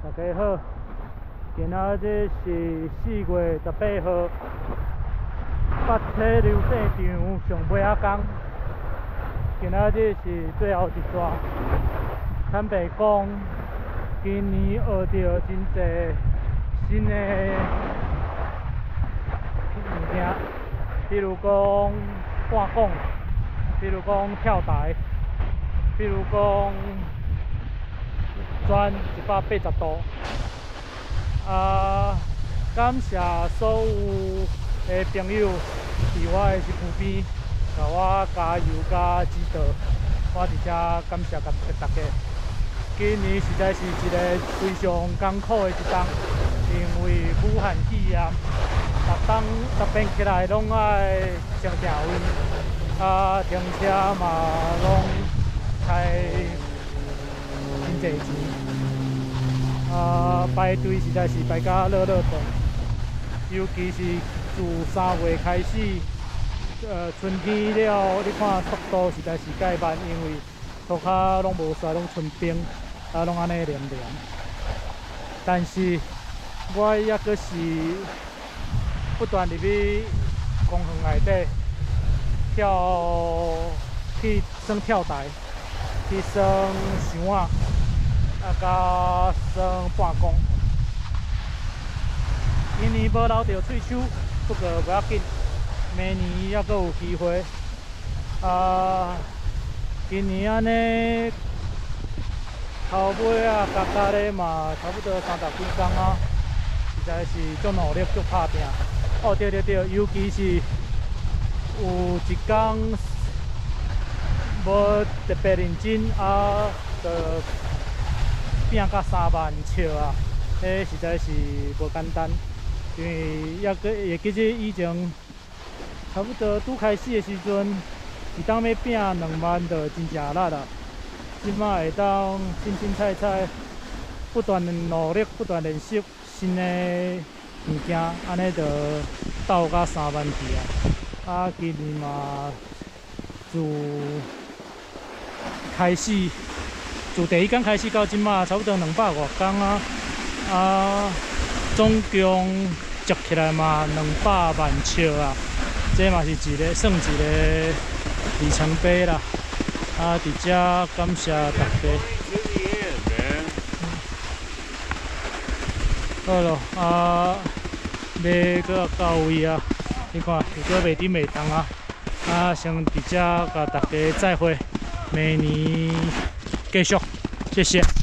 大家好，今仔日是4月18號，北體溜馬場上尾仔工，今仔日是最後一逝。坦白講，今年學著真濟新的物件，比如講半摃，比如講跳台，比如講轉180度。啊，感謝所有的朋友佇我的身軀邊，共我加油佮指導，我佇遮感謝大家。今年實在是一個非常艱苦的一冬，因為武漢肺炎，逐冬逐遍起來攏愛升定位，啊，停車嘛攏開真濟錢。啊，排隊實在是排甲落落長，尤其是自3月開始，春天了，你看速度實在是蓋慢，因為塗跤攏無雪，攏剩冰，啊，攏按呢黏黏。但是，我猶閣是不斷入去公園內底跳，去耍跳台，去耍箱仔。啊，佮耍半摃。今年無留著喙鬚，不過無要緊，明年猶閣有機會。啊，今年按呢，頭尾啊，加加咧嘛，差不多三十幾工啊，實在是足努力、足拍拚。哦，對對對，尤其是有一工無特別認真啊，就拚甲3萬尺啊，彼實在是無簡單，因為猶閣會記得以前差不多拄開始的時陣，一冬欲拚2萬就真正力啦。這馬會當凊凊彩彩，不斷努力，不斷練習新的物件，按呢就鬥甲3萬去啊！啊，今年嘛自開始。自第一工開始到這馬，差不多200外工啊！啊，總共集起來嘛200萬尺啊！這嘛是一個算一個里程碑啦！啊，佇遮感謝大家。好咯，啊，欲閣到位啊！你看，又閣袂振袂動啊！啊，先佇遮共大家再會，明年繼續，謝謝。